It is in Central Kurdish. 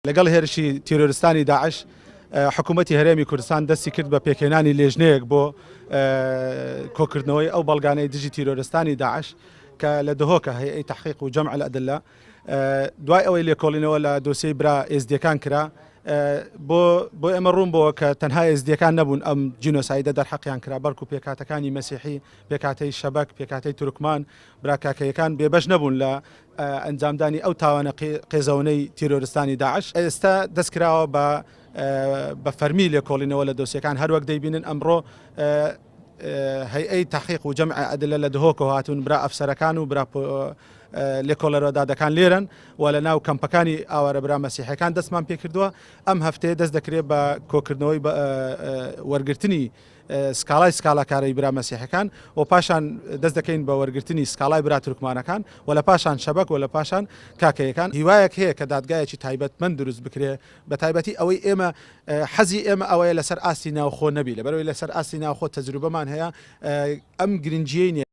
لەگەڵ هێرشی تیرۆرستانی داعش، حکوومەتی هەرێمی کوردستان دەستی کرد بە پێکهێنانی لێژنەیەک بۆ کۆکردنەوەی ئەو بەڵگانەی دژی تیرۆرستانی داعش کە لە دهۆکە هەیئەی تەحقیق و جەمع الادلە. دوای ئەوەی لێکۆڵینەوە لە دۆسیەی برا ئێزدیەکان کرا، بۆ بۆ ئێمە ڕوون بۆوە کە تەنها ئێزدیەکان نەبوون ئەم جینۆسایدە دەرحەقیان کرا، بەڵکو پێکهاتەکانی مەسیحی، پێکهاتەی شەبەک، پێکهاتەی تورکمان، برا کاکەیەکان بێبەش نەبوون لە ئەنجامدانی ئەو تاوانە قێزەونەی تیرۆرستانی داعش. ئێستا دەست کراوە بە بە فەرمی لێکۆڵینەوە لە دۆسیەکان، هەروەک دەیبینن ئەمڕۆ هەیئەی تەحقیق و جەمع ئەدلە لە دهۆکەوە هاتوون، برا ئەفسەرەکان و برا لێکۆڵەرەوە دادەکان لێرەن و لە ناو کەمپەکانی ئاوارە برا مەسیحەکان دەستمان پێکردووە. ئەم هەفتەیە دەست دەکرێت بە کۆکردنەوەی وەرگرتنی سکاڵای سکاڵاکارەی برا مەسیحەکان و پاشان دەست دەکەین بە وەرگرتنی سکاڵای برا تورکمانەکان و لە پاشان شەبەک و لە پاشان کاکەیەکان. هیوایەک هەیە کە دادگایەکی تایبەتمەند دروست بکرێ، بە تایبەتی ئەوەی ئێمە حەزی ئێمە ئەوەیە لەسەر ئاستی ناوخۆ نەبی، لەبەرئەوەی لەسەر ئاستی ناوخۆ تەجروبەمان هەیە ئەم گرنگیەی نیە.